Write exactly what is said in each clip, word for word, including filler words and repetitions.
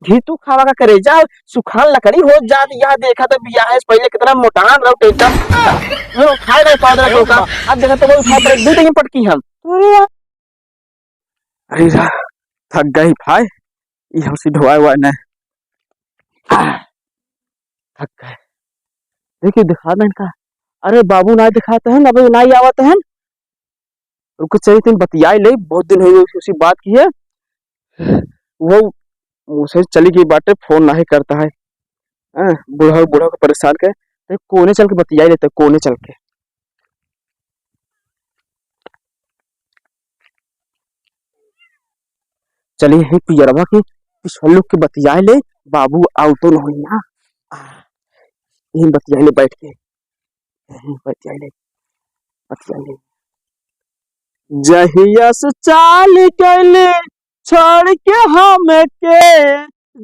घी तू खावा का करेजा, सुखान लकड़ी हो जात। यहाँ देखा तो बियाह से पहले कितना मोटान रहो एकदम, ये उठाए रहे पाँच रहे का, अब देखा तो वो उठा पर दू दिन पटकी हम। अरे यार, अरे यार, थक गई भाई, ये हमसे ढोआ हुआ न, थक गए। देखिए, दिखा दे इनका। अरे बाबू, ना दिखाते हैं, अबे ना आवत हैं। रुक, चली, तुम बतियाई ले, बहुत दिन हो गए उससे बात किए। वो मुझसे चली गई बाटे, फोन नहीं करता है। हाँ, बूढ़ा, बूढ़ा को परेशान के, तो कोने चल के बतियाई लेते, कोने चल के। चलिए, हे पियरवा के पिछले लोग के बतियाए ले, बाबू आओ तो नहीं ना। आ, यहीं बतियाए ले बैठ के, यहीं बतियाए ले, बतियाए ले। जहिया से चाल गइले छोड़ के हमके,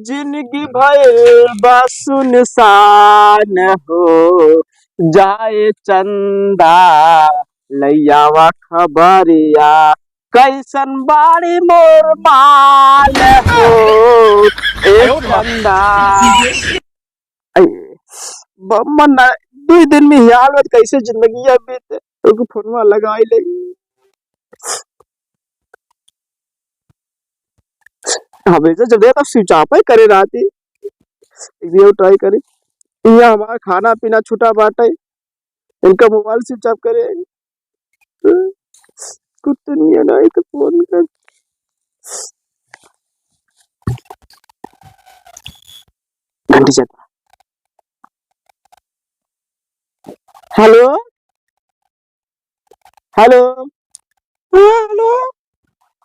जिंदगी भइल बा सुनसान हो। जाए चंदा, लइयावा खबरिया, कैसन बाड़ी मोर माल हो। ए चंदा। आई, बम्मा ना, दुई दिन में ही हाल में कैसे जिंदगी है बीते, तो फोनवा लगाई ले। हमेशा जब देखा तब switch off ही करे रहती। एक दिन और try करी। यहाँ हमारा खाना पीना छुटा बाटे, इनका मोबाइल switch off करे। कुत्तनिया नहीं तो फोन कर। घंटी चल। हेलो, हेलो। हाँ, हेलो।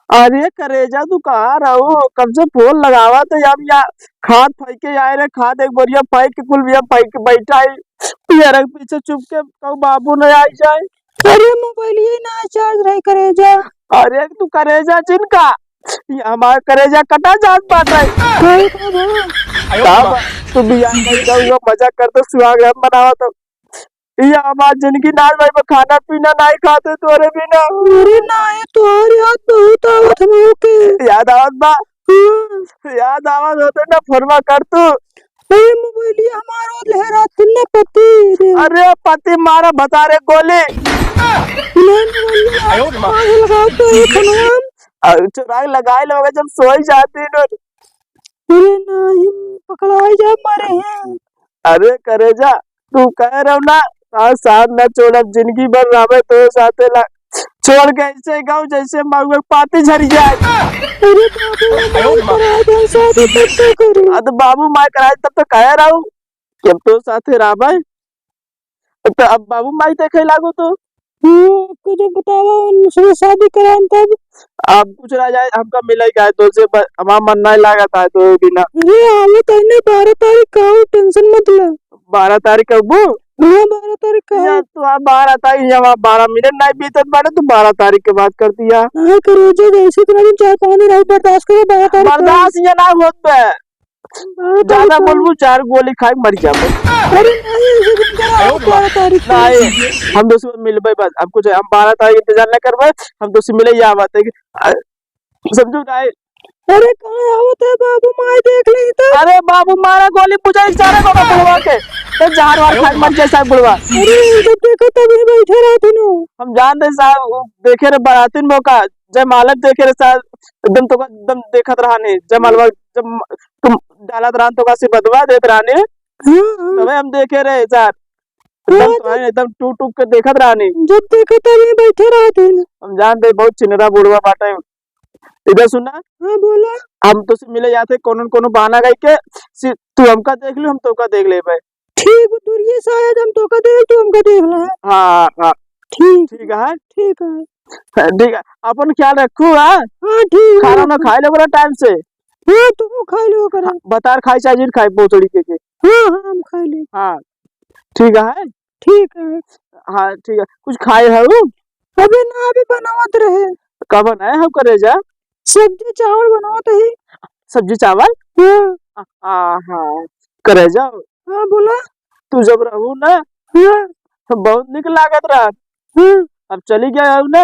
अरे करेजा, तू कहाँ रहो? कब से फोन लगावा तो हम यहाँ खाद फेंक के आए रहे, खाद एक बोरिया फेंक के कुल बिया फेंक के बैठा है। पियरक पीछे चुप के कहूँ बाबू न आ जाए। अरे मोबाइल ही ना चार्ज रहे करेजा। अरे तू करेजा जिनका, ये हमार करेजा कटा जात बाटे। का बा? तू बियाह कइल जाऊ, मजा करत सुहाग रात मनावत। ये हमार जिंदगी नाश भाई, मैं खाना पीना नहीं खाते तोरे बिना। अरे नहीं, तोहर याद बहुत आवत हमें ओके। याद आवत बा? हाँ। याद आवत होते ना फोनवा कर तू। अरे मोबाइलिया हमारो लहरात न पति रे। अरे पति मारा भतारे गोली। नहीं मोबाइलिया आयो रे माँ। आग लगाओ तो ये फोनवा। अरे चुराई लगाए लोगे जब सोई जाती न। अरे नहीं, पकड़ाई जा मरे हैं। अरे करेजा, तू कह रहो ना, आज साथ ना छोड़ब, जिंदगी भर रहबे तो साथे ला। छोड़ के ऐसे गाँव जैसे महुआ पाती झरी जाए। अरे बाबू, अरे माई बाबू। पर आ जाए, शादी तब तो करी। आ तो बाबू माई कराए तब तो कह रहा हूँ कि अब तो साथे रहबे। तो अब बाबू माई देखे लागो तो। हम्म, आपको जब बतावा उनसे शादी कराएं तब। अब कुछ रह जाए, हमका मिले का है तो से ब-, हमारा मन नहीं लागत है तो बिना। ये आवे तो नहीं, बारह तारीख का हो, tension मत ले। बारह तारीख का वो? हाँ, बारह तारीख का या है। तो आप बारह तारीख, यहाँ बारह मिनट नहीं बीतत बाटे, तू बारह तारीख के बात कर दिया। हाँ, करेजा, जैसे इतना दिन, चार पाँच दिन और बर्दाश्त करो, बारह तारीख का है। बर्दाश्त ये ना होत बे। बारह तारीख ज्यादा का। बोलबू, चार गोली खाई मर जाबे। अरे नहीं, ऐसे दिन करा, आयो बारह तारीख का। नहीं, हम दोस्त मिलबे बस, हम कुछ, हम बारह तारीख इंतजार ना करबे, हम दोस्त मिले या बात है कि, आ, समझू नहीं। अरे कहाँ आवत है बाबू, माई देख ले तो। अरे बाबू मारा गोली बुझाई सारे को बुढ़वा के। तो जहर वार खाई मर जाए साहब बुढ़वा। अरे जब देखो तब ये बैठे रहती नो। हम जान दे साहब, वो देखे रे बारातिन मौका, जयमालक देखे रे साहब, एकदम तो एकदम देखत रहा नहीं। जयमालवा जब म-, तुम डालत रहा तो का आशीर्वादवा देत रहा नहीं। हाँ, हाँ। तबे हम देखे रहे साहब। एकदम हाँ, तो है, एकदम टूक टूक के देखत रहा नहीं। जब देखो तब ये बैठे रहते हैं। हम जान दे बहुत छिनरा बुढ़वा बाटे। इधर सुना। हाँ, बोला। हम तो से मिले जाते कोनो न कोनो बहाना कह के, सि-, तू हमका देख लियो, हम तोका देख लेबे। ठीक, दूरिये से आया, हम तोका देख, तू हमका देख ले। हाँ, हाँ। ठीक। ठीक है। ठीक है। ठीक है, अपन ख्याल रखू, हाँ? हाँ, ठीक है। खाना ना खाए लो करा टाइम से। हाँ, तू खाए लो करा। हाँ, बतार खाए चाहे जिन खाए, बोतड़ी के, के। हाँ, हाँ, हम खाए ले। हाँ, ठीक है। ठीक है। हाँ, ठीक है। कुछ खाए है वो? अबे ना, अभी बनावत रहे। का बनाए हम करेजा? सब्जी चावल बनावत ही। सब्जी चावल? हाँ। आ, आ, हाँ। करेजा? हाँ, बोला। तू जब रहू ना, हाँ। तो बहुत निक लागत रहा। हाँ। अब चली गया हूँ ना,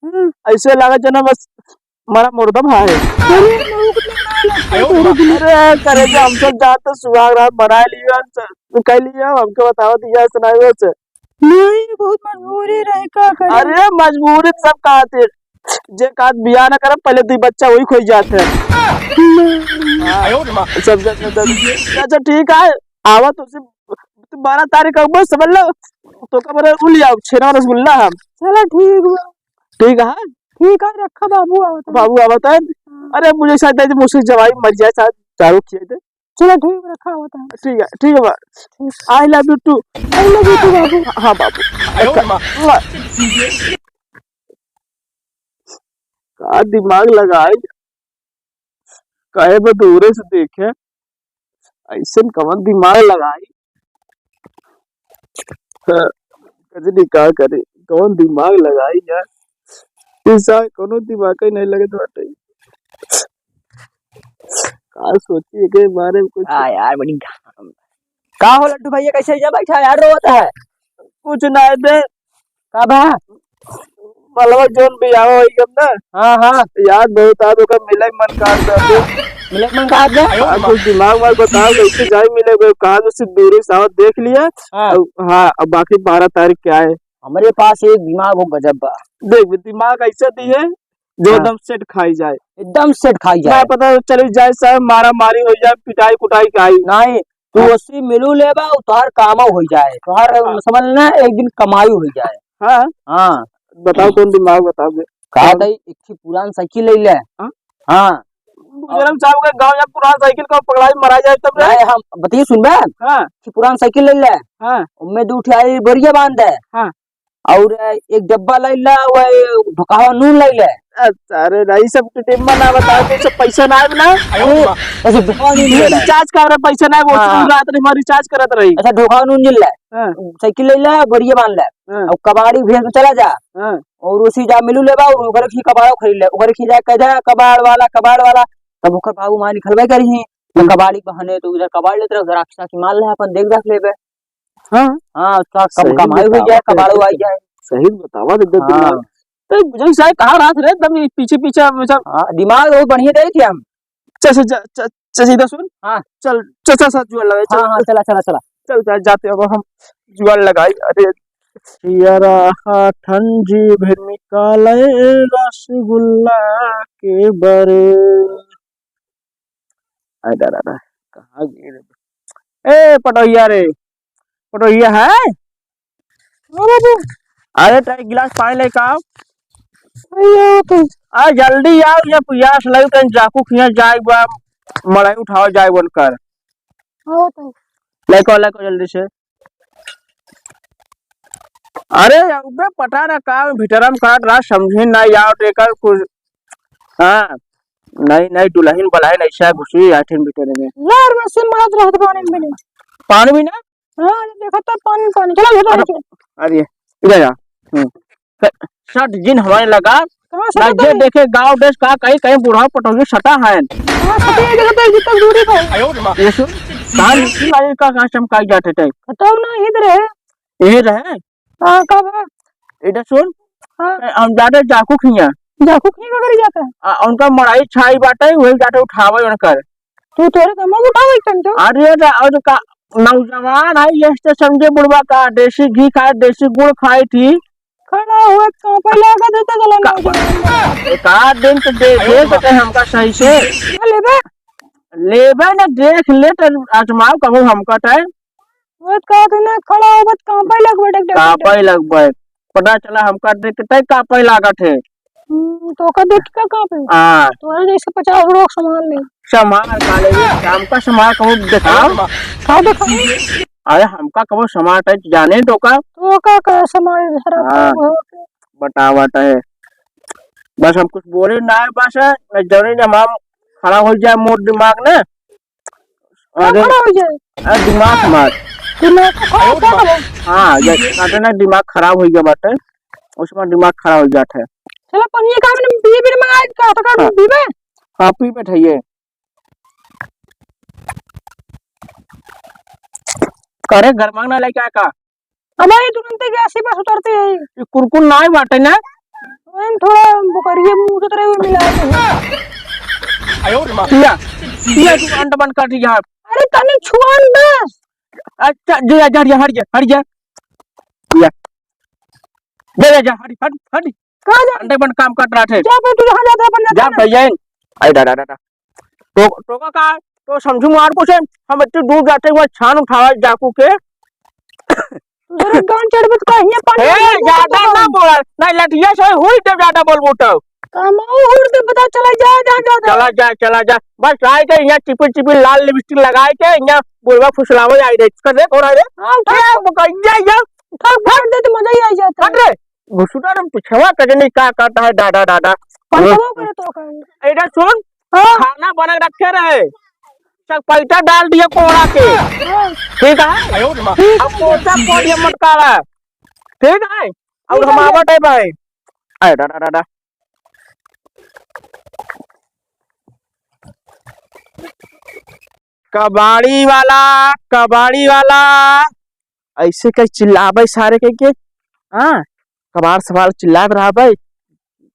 हाँ। ऐसे लागत जना बस हमारा मुर्दा भाई। अरे, मऊ के तो ना लग अरे करे जा, हम सब जाते सुहाग रात मना लिया, स-, कह लिया, हमके बतावा दिया सुनाई से। नहीं, बहुत मजबूरी रहे, का करे? अरे मजबूरी सब कहते, जे कहत बियाह ना करब, पहले दुई बच्चा वही खोई जात है। नहीं। हाँ, सब, सब, सब, सब। अच्छा ठीक है, आवा तो सिर्फ बारह तारीख का बस समझ लो, तो का बोले, उ लियाओ, छेना रसगुल्ला हम। चला ठीक बा। ठीक है? ठीक है, रखा बाबू, आवत है। बाबू आवत है। हाँ। अरे मुझे शायद आज मुझसे जवाई मर जाए, शायद दारू खिया दे। चला ठीक, रखा आवत है। ठीक है, ठीक है बा। ठीक। I love you too। I love you too बाबू। हाँ बाबू। का दिमाग लगाई, काहे बा दूरे से देखे, ऐसन कवन दिमाग लगाई। हाँ, कजरी का करे, कवन दिमाग लगाई यार, ऐसा कोनो दिमाग ही नहीं लगत बाटे। का सोची के बारे में कुछ। हाँ यार, बड़ी घाम। का हो लड्डू भैया, कैसे जा बैठा यार, रोवत है? कुछ ना है बे। का बा? मलवा जोन बियाह होई गम ना। हाँ, हाँ। यार बहुत आज ओकर मिले मन का दे। मिले मन का दे? हाँ, कुछ दिमाग वाल बताओ, कैसे जाई मिले, कोई कहा तो सिर्फ दूरी से आओ, देख लिया। हाँ। अब, हाँ, अब बाकी बारह तारीख क्या है? हमरे पास एक दिमाग हो गजब बा। देख, दिमाग ऐसे दिए, जो हाँ। एकदम सेट खाई जाए। एकदम सेट खाई जाए। ना पता चली जाए, सब मारा मारी हो जाए, पिटाई कुटाई खाई। नहीं, तू हाँ। ओसी मिलू लेबा, उ तोहार कामो हो जाए, तोहार हाँ। समझ ना, एक दिन कमाई हो जाए। हाँ। हाँ। बताओ कौन दिमाग बताओ बे। का हाँ। दई, एक ठे पुरान साइकिल ले ले। हाँ? हाँ। गुजरम साहब के गाँव या पुरान साइकिल का पकड़ाई मरा जाए तब रे। नहीं, हम बतिये सुन बे। हाँ। कि पुरान साइकिल ले ले। हाँ। उनमें दू ठे आई बोरिया बांध दे। हाँ। और एक डब्बा लइ ला, वह ढोकावा नून लइ ले। अच्छा, अरे ना, ई सब तो टेम्मा ना बताओ, तो ई सब पैसा ना आवे ना। अरे, ऐसे ढोकावा नून ये ले ले। रिचार्ज का रहा, पैसा ना, वो हाँ। रात में हमारी रिचार्ज करत रही। अच्छा, ढोकावा नून ले ले। हाँ। साइकिल ले ले, बोरिया बांध ले। हाँ। और कबाड़ी भेज के चला जा। हाँ। और उसी जा मिलू लेबा, और ओकरे की कबाड़ो खरीद ले, ओकरे की जा कह जा, "कबाड़ वाला, कबाड़ वाला।" तब ओकर बाबू माँ निकलबे करी, तो हम्म। कबाड़ी बहने तो उधर कबाड़ लेते रहो, उधर आखी साखी मार ले, अपन देख देख लेबे। हाँ। हाँ, उसका कम सही कमाई हो बतावा जाए, तो कबाड़ो आई जाए। सही बतावा, एकदम हाँ। दिमाग। तो बुझल साहब कहाँ रहत रहे, एकदम ये पीछे पीछे हम सब। हाँ, दिमाग बहुत बढ़िया दे थे हम। चल, चल, चल, चल, चल, सीधा सुन। हाँ। चल, चल, चल, चल, जुआ लगा, चल। हाँ, हाँ, चला, चला, चला। चल, चल, जाते अब हम जुआ लगाई। अरे, यार, हाँ, ठंड जी भर निकाले रसगुल्ला के बरे। अरे, अरे, अरे, कहाँ गिर? ए, पटोहिया रे, पटोहिया है? हाँ बाबू। अरे, तो एक गिलास पानी लेके आओ। भैया, तो आ, जल्दी आओ, ये पियास लगी, कहीं जाकू खिया जाए बा, मड़ई उठाओ जाए बनकर। हाँ, तो लेको, लेको जल्दी से। अरे, अबे पता ना का भीतरम काट रहा, समझे ना यार, एकर कुछ। हाँ, नहीं, नहीं, दुल्हन बलाइन ऐसा घुसी आठिन भीतर में। यार, मैं सुन बात रहत पानी में नहीं। पानी भी ना? हाँ, देखो तो पानी, पानी। चलो, भीतर अरे, चलो। अरे, इधर आ। हम्म। सट जिन हमारे लगा। कहाँ ना सटा जे है? देखे गाँव देश का कहीं, कहीं बूढ़ा पटोही सटा है। कहाँ सटा है? देखो तो जितना दूरी पे है। ये सुन, कान की लागे का, कहाँ चमकाई जाते थे। बताओ ना, इधर है। यही रहे। हाँ, का बा? इधर सुन। हाँ। हम जाते जाकू खिया। जाकू खिया का करी जाता है? आ, उनका मड़ाई छाई बाटे, वही जाते उठावे उनकर। तू तोरे तो मुंह उठावे कन तो। अरे रे, और का नौजवान है, ये तो समझे बुढ़वा का, देसी घी खाए, देसी गुड़ खाई थी। खड़ा हुआ कांपे लागत है तो गला का-, नौजवान। एक आध दिन तो दे, दे सके हमका सही से। ना लेबे? लेबे ना, देख ले तो आजमाओ कहूँ हमका टाइम। वो कहत है ना, खड़ा होबत कांपे लगबे, डग, डग, डग। कांपे लगबे। पता चला हमका देख के तय कांपे लागत है। हम्म, तो ओका देख के का कांपे? हाँ। तोहरे जैसे पचास लोग संभाल ले। संभाल का ले, हमका संभाल कहूँ देखाओ। का देखाओ? अरे हमका कहूँ संभाल टाइप जाने तो का? तो का, का संभाल धरा हाँ। हो के? बतावत है। बस हम कुछ बोले ना है, बस है, मैं जौने जब हम खड़ा हो जाए मोर दिमाग ना, का अरे, खड़ा हो जाए? अरे, दिमाग मार। दिमाग का खराब हो गया? हाँ, ये कहते ना दिमाग खराब हो गया बाटे, उसमें दिमाग खराब हो जाता है। चलो, पनिया का हमने बीबी ने मंगाया, का तो का हाँ। बीबी? हाँ, पी बैठाइए। करे गरमांग ना लेके आया का? हमारे तुरंते गैस ही बस उतरते हैं। ये कुरकुर ना ही बाटे ना? वही थोड़ा बुकरिए मुंह के तरह भी मिला के। या, या तू अंडा बंद कर दिया। अरे तनी छुआ न दे। अच्छा, जा, जा, हट जा, हट जा, हट जा। या। जा, जा, जा, हट, हट, हट। कहाँ जा? अंडे बंद काम कर रहा थे। जा बे, तू जहाँ जाता है, अपन जा जा। भैया। अरे दादा, दादा। तो, तो का, का? तो समझू मार को से, हम इतनी दूर जाते हुए छान उठावा डाकू के। दूसरे गांव चढ़बे तो कहीं पानी ए, में ज्यादा ना बोला। नहीं, लठिया से हुई तो ज्यादा बोलबू तो। कमाओ हुर दे, पता चला जा, जा, जा, जा। चला जा, चला जा। बस आए के यहाँ चिपिल चिपिल लाल लिपस्टिक लगाए के यहाँ बोलवा फुसलावे आई रे। कर रे, कौन आई रे? हाँ, उठा। ए, वो कहीं जा, जा। उठा, उठा दे तो मजा ही आ जाता है। हट रे। घुसुटा रे पिछवा कजनी का करता है दादा, दादा। पंचवा करे तो कहीं। इधर सुन, हाँ। खाना बना रखे रहे, चक पैसा डाल दिया कोहड़ा के। हाँ। ठीक है? ठीक है। अब पोछा पोड़िया मटकारा। ठीक है? और ठीक हम है। आवत है भाई। अरे दादा, दादा। कबाड़ी वाला, कबाड़ी वाला, ऐसे कहीं चिल्लावे सारे कह के, हाँ, कबाड़ सबाड़ चिल्लात रहबे,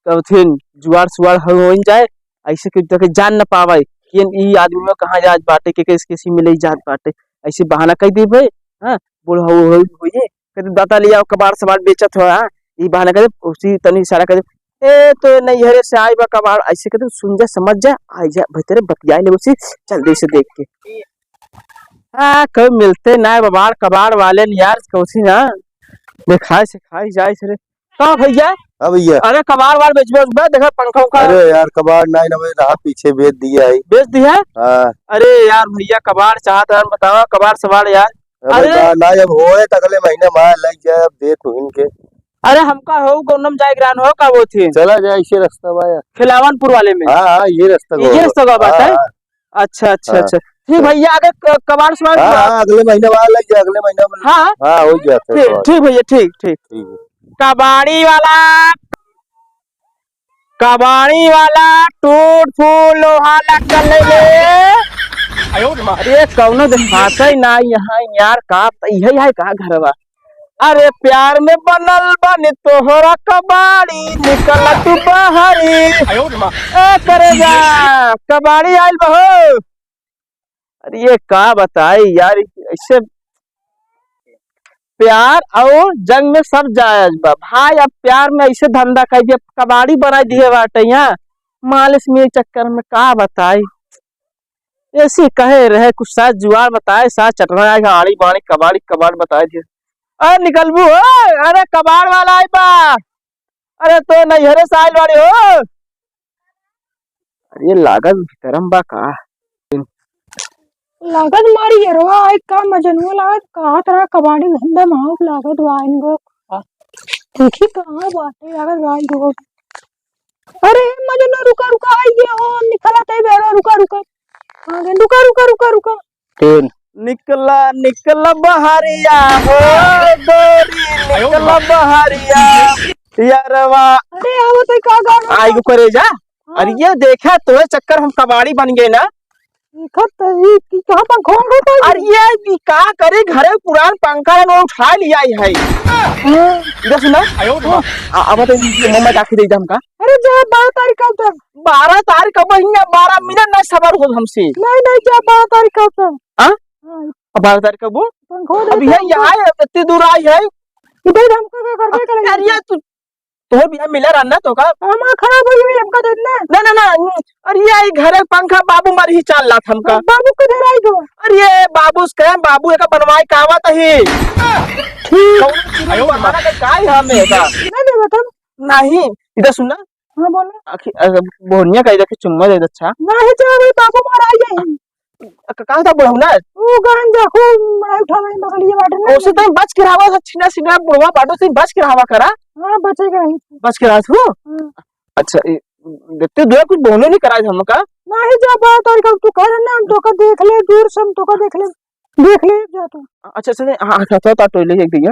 तब फिर जुआर सुआर हो, हो जाए, ऐसे कह के जान न पावे कि ई आदमी में कहाँ जात बाटे, के कैसे कैसे मिले जात बाटे, ऐसे बहाना कह देबे, हाँ, बूढ़ा हो, हो, होइए, कहते, "दादा ले आओ, कबाड़ सबाड़ बेचत हो, हाँ?" ई बहाना करे, उसी तनी इशारा करे, "ए, तो नैहरे से आई बा कबाड़," ऐसे कहते, "सुन जा, समझ जा, आई जा, भीतरे बतियाए ले उसी, चल दे इसे देख के।" हाँ, कोई मिलते ना है, बबाड़ कबाड़ वाले न यार, कौसी ना, देखाए से खाई जाए से रे। का भैया? हाँ भैया। अरे, कबाड़ वाड़ बेचबे, उचबे, देखा पंखा उखा। अरे यार, कबाड़ नहीं ना, रहा पीछे बेच दिया है। बेच दिया? हाँ। अरे यार, भैया, कबाड़ चाहत है, बतावा, कबाड़ सबाड़ यार। अरे अरे। ना, ना, अब होए त अगले महीने मार लग जाए, अब देख उहिन के। अरे हमका हो गौनम जाए ग्रान हो का वो थे? चला जाए इसे रास्ता बा यार। खिलावनपुर वाले में। हाँ, हाँ, ये रास्ता ये बा। रास्ता का बात हाँ, है? हाँ। अच्छा, अच्छा, हाँ। अच्छा। ठीक भैया, अगर क-, कबाड़ सबाड़ हाँ, हाँ, अगले महीने मार लग जाए, अगले महीने में। हाँ। हाँ, हो जाता है ठीक, कबाड़। ठीक भैया, ठीक, ठीक। ठीक है। कबाड़ी वाला, कबाड़ी वाला, टूट फूट लोहा लक्कड़ ले ले। अरे, कौनो देखाते ही ना यहाँ यार, का, इहे है का घरवा? अरे, प्यार में बनल बानी तोहरा कबाड़ी, निकल तू बाहरी। ए, करे जा, कबाड़ी आइल बा हो। अरे ये का बताई यार, ऐसे प्यार और जंग में सब जायज बा भाई। अब प्यार में ऐसे धंधा कर दिया, कबाड़ी बनाई दिए बाटे यहाँ मालिश में चक्कर में, का बताई। ऐसे कहे रहे कुछ साथ जुआर बताए, साथ चटना आए, आड़ी बाड़ी कबाड़ी कबाड़ बताए दिए। अरे निकलबू हो, अरे कबाड़ वाला आए बा, अरे तो नैहरे से आइल बाड़ी हो। अरे लागत भीतरम बा का? लागत मारी यरवा, आई का मजनुआ लागत, कहत रहा कबाड़ी धंधा में हाथ लागत बा इनको। देखी कहाँ बाटे, लागत बा इनको। अरे मजनू रुका, रुका, आई गया हो, निकला तई बेरो, रुका, रुका। आ गए, रुका, रुका, रुका, रुका। तीन। निकला, निकला बहरिया हो, गोरी, निकला बहरिया, यारवा। अरे, आवत है का गाना? आई गो करेजा। हाँ। अरे, ये देखा, तोरे चक्कर हम कबाड़ी बन गए ना। देखत है, ई, ई कहाँ पंखा उंखा पड़ गया? अरे, ये, ई का करे, घरे पुरान पंखा है, वो उठा लिया ही है। हाँ। इधर सुना। आ, अब तो ये मम्मा जाके दे दे हमका। अरे, जा, बारह तारीख का उतर। बारह तारीख का महीना, बारह मिनट ना सबर हो हमसे। नहीं, नहीं, जा, बारह तारीख का उतर। हाँ? हाँ। अब बारह तारीख का वो? पंखा दे अब ये दे। यहाँ है, इतनी दूर आई है। इधर हमको क्या करबे करेंगे? अरे यार, तू, तोहर बियाह मिला रहा ना तो का? हमारा खराब हो गई, हमका दे दे ना। ना, ना, ना, अरे ये आई घर पंखा बाबू मारी ही चाल लात हमका। बाबू के धराई दो। अरे ये बाबू से कहे, बाबू एका बनवाए का आवत ही। ठीक। कौन चीज बहाना के काई हमें का? नहीं, नहीं, बता। नहीं, इधर सुन ना। हाँ, बोला। आखिर, अ, बोहनिया का इधर के चुम्मा दे दे, अच्छा। नहीं, चाहे भाई, बाबू मार आ जाए। अ, क-, कहाँ था बुढ़ऊ ना? वो गान जा, खूब मार उठावे, बगलिए बाटे ना। ओसे तो बच के रहा, छिना, छिना बुढ़वा बाटो से बच के रहा करा। हाँ, बचे के रही। बच के रहा तू? हाँ। अच्छा, ए, देखते दो कुछ बोहनो नहीं करा हमका। नहीं, जा बात और कर, तू कह रहे ना, हम तो का देख ले, दूर से हम तो का देख ले। देख ले, जा तू। अच्छा, सुने, हाँ, अच्छा, तो, तो टोइले एक भैया।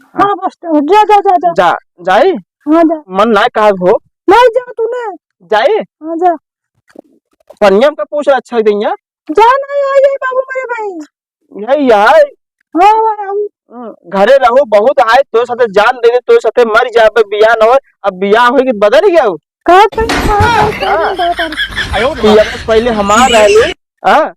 हाँ। हाँ, बस तो, जा, जा, जा, जा। जा, जाए? हाँ, जा। मन ना कहा हो। नहीं, जा तू ना। जाए? हाँ, जा। पनिया हमका पूछ अच्छा ही दैया। जा ना, आ जाए बाबू मेरे भाई। यही है। हाँ, भाई, हम हम्म, घरे रहो, बहुत आए, तोरे साथे जान दे दे, तोरे साथे मर जाबे, बियाह न होए। अब बियाह होई कि बदल गया हो? का कहीं बात और कहीं हाँ। बात और। पिया बस पहले हमार रहलू, हाँ?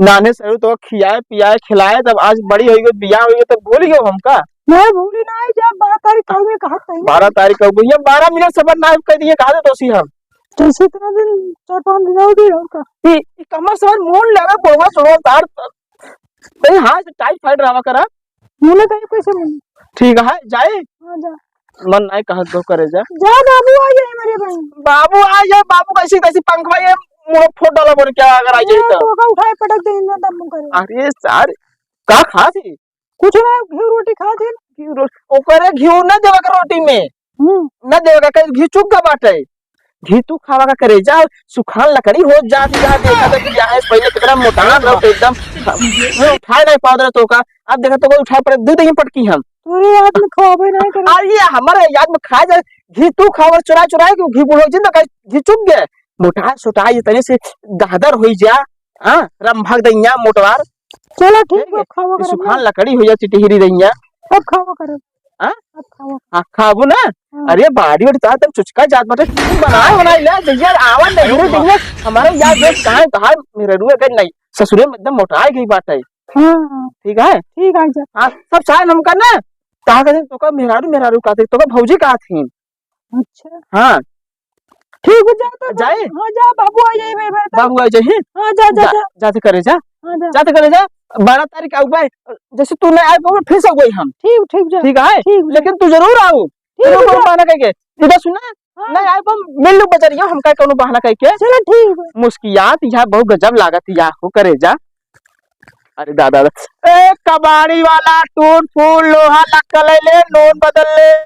नान्हे से तो खियाए, पियाए, खिलाए, तब आज बड़ी होइ गई, बियाह होइ गई, तब भूल गयो हमका? मैं भूली ना, जब बारह तारीख कल में कहा कहीं। बारह तारीख का हो गई, ये बारह मिनट सबर ना कर दिए, कहा दे दोषी हम। जैसे इतना दिन, चार पाँच दिन हो गए और का। ई, ई कमर सबर मोन लगा, गोड़वा जोड़वा तार, नहीं, हाँ, टाइट फाइट रहा करा। मुने कहीं कैसे मुने? ठीक है, जाए? हाँ, जा। मन नहीं कहत दो करे जा। जा बाबू, आ जाए मेरे भाई। बाबू आ जाए, बाबू कैसे, कैसे पंखवा ये मुड़ो फोड़ डाला बोल क्या अगर आ जाए ये तो। तो का उठाए पटक दे, इन्हें दम करे। अरे सारे, का खात ही? कुछ ना, घी रोटी खात ही। घी रो-, ओकरे घी ना देवे के रोटी में। हम्म। ना देवे का, कहीं घी चुक गवा बाटे। घी तू खावा का करे जा, सुखान लकड़ी हो जात जा, देखा तो कि यहाँ से पहले कितना मोटा रहो तो एकदम, मैं उठाए नहीं पावत रहे तो का, अब देखा तो कोई उठाए पड़े, दू दिन पटकी हम। तोरे याद में खावे नहीं करे। अरे ये हमारे याद में खाए जाए, घी तू खावा चुरा चुरा के घी बुढ़ो जिंदा का घी चुक गए, मोटा सोटा ये तने से दहदर होई जा, हाँ, रंभक दैया मोटवार। चलो ठीक ठीक बा, है, खावा ई करब सुखान ना। लकड़ी हो जा चिटहिरी दैया। अब खावा करब। हाँ? अब खावा। हाँ, खाबू ना? हाँ। अरे बाड़ी वाड़ी तो तुम चुचका जात बाटे, तुम बनाए बनाए ले, जइया आवन नहीं, अरे रे, जइया हमारे यार दोस्त कहाँ है, कहाँ है? मेरे रुए के नहीं, ससुरे में एकदम मोटाए गई बाटे। हाँ, हाँ। ठीक है? ठीक है, जा। हाँ, सब चाहे हमका ना, कहा कहते, तो का मेहरारू, मेहरारू कहते, तो का भौजी कहा थी? अच्छा। हाँ। ठीक है, जा तो। जाए? हाँ, जा, बाबू आ जाए, भाई, भाई, बाबू आ जाए? हाँ, जा, जा, जा, जा। जाते करे जा। हाँ, जा। जाते करे जा। बारह तारीख आऊ भाई, जैसे तू नहीं आए पाओगे, फिर से वही हम। ठीक, ठीक, जा। ठीक है? ठीक, जा। लेकिन तू जरूर आऊ। ठीक, तू जा। बहाना कह के। इधर सुना? हाँ। नहीं आए पाओ, मिल लो बजरिया, हम का कोनो बहाना कह के। चलो, ठीक है। मुस्कियात यहाँ बहुत गजब लागत या हो करे जा। अरे दादा, ए कबाड़ी वाला, टूट फूट लोहा लक्कल ले, नोट बदल ले।